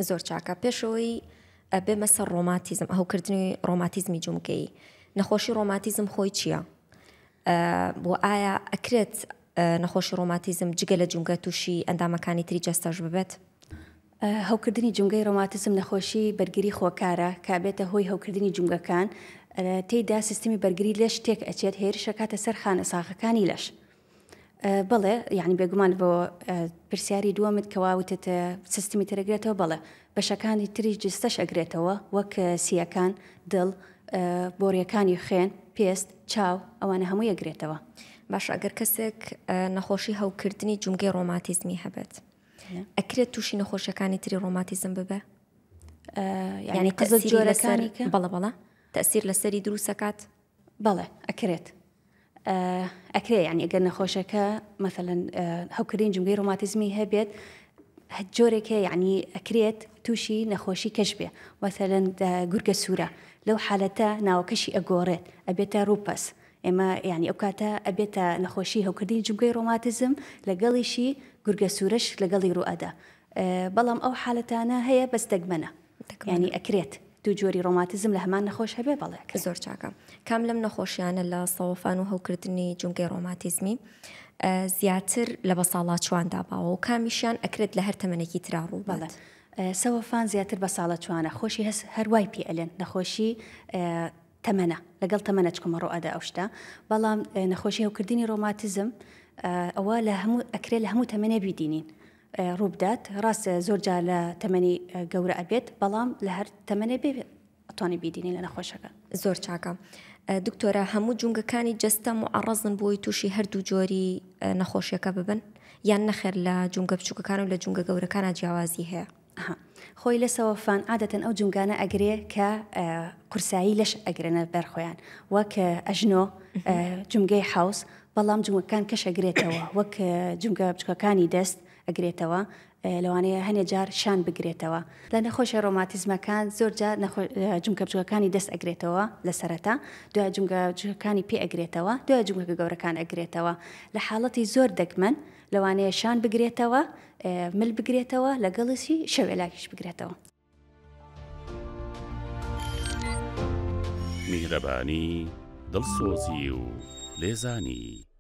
زۆر چاکە پێشەوەی بێمە سەر ڕۆماتیزم هەوکردنی ڕۆماتیزمی جومگەیی نەخۆشی ڕۆماتیزم خۆی چییە؟ بۆ ئایا ئەکرێت نەخۆشی ڕۆماتیزم جگە لە جومگە تووشی ئەندامەکانی تری جەستەش ببێت؟ هەوکردنی جومگەی ڕۆماتیزم نەخۆشی بەرگری خۆکارە کە ئەبێتە هۆی هەوکردنی جومگەکان، تێیدا سیستمی بەرگری لەش تێک ئەچێت هێرش ئەکاتە سەر خانە ساغەکانی لەش. بەڵێ یعنی بێگومان بۆ پرسیاری دووەمت کەوا وتت سیستمی تر ئەگرێتەوە بەڵێ بەشەکانی تری جستەش ئەگرێتەوە وەک سییەکان، دڵ، بۆریەکانی خوێن، پێست، چاو ئەوانە هەمووی ئەگرێتەوە. باشە ئەگەر کەسێک نەخۆشی هەوکردنی جومگەی ڕۆماتیزمی هەبێت ئەکرێت تووشی نەخۆشیەکانی تری ڕۆماتیزم ببێ؟ یعنی قزل جۆرەکانی کە بەڵە بەڵە تەسیر لەسەری دروستەکات؟ بەڵێ ئەکرێت ئەکرێ یعنی ئەگەر نەخۆشەکە مەثلەن هەوکردنی جومگەی ڕۆماتیزمی هەبێت جۆرێک هەیە یعنی ئەکرێت تووشی نەخۆشی کەش بێ مەثلەن گورگە سوورە لەو حالەتە ناوەکەشی ئەگۆڕێت ئەبێتە ڕووپەس ئێمە یعنی ئەو کاتە ئەبێتە نەخۆشی هەوکردنی جومگەی ڕۆماتیزم لەگەڵیشی گورگە سوورەش لەگەڵی ڕوئەدا بەڵام ئەو حالەتانە هەیە بەس دەگمەنە یانی ئەکرێت دوو جۆری ڕۆماتیزم لە هەمان نەخۆش هەبێ بەڵێ ئەکرێت. زۆر چاکە کام لەم نەخۆشیانە لە سەوەفان و هەوکردنی جومگەی ڕۆماتیزمی زیاتر لە بەساڵاچواندا باوە و کامیشیان ئەکرێت لە هەر تەمەنێکی ترا ڕوو بەڵێ سەوەفان زیاتر بە ساڵەچوانە خۆشی هەس هەروای پێ ئەلێن نەخۆشی تەمەنە لەگەڵ تەمەنە چکمە ڕۆ ئەدا ئەو شتە بەڵام نەخۆشی هەوکردنی ڕۆماتیزم ئەوە لە هەموو ئەکرێ لە هەموو تەمەنێ بیدینین ڕووبدات، ڕاستە زۆر جار لە تەمەنی گەورە ئەبێت بەڵام لە هەر تەمەنێ بێ ئەتوانی بیدینی لە نەخۆشەکە. زۆر چاکە دکتۆرە هەموو جومگەکانی جەستە موعەڕەزن بۆی تووشی هەردوو جۆری نەخۆشیەکە ببن یان نەخێر لە جومگە بچووکەکان و لە جومگە گەورەکانا جیاوازی هەیە؟ ئەها خۆی لە سەوەفان عادەتەن ئەو جومگانە ئەگرێ کە قورسایی لەش ئەگرنە بەر خۆیان وەک ئەژنۆ جومگەی حەوز بەڵام جومگەکان کەش ئەگرێتەوە وەک جومگە بچوکەکانی دەست ئەگرێتەوە لەوانەیە هەنێ جار شان بگرێتەوە لە نەخۆشە ڕۆماتیزمەکان زۆر جار جومگە بچوکەکانی دەست ئەگرێتەوە لە سەرەتا دوای جومگە بچوکەکانی پێ ئەگرێتەوە دوای جومگە گەورەکان ئەگرێتەوە لە حاڵەتی زۆر دەگمەن لەوانەیە شان بگرێتەوە مل بگرێتەوە لەگەڵیشی شەوێلاکیش بگرێتەوە. میهرەبانی، دڵسۆزی و لێزانی.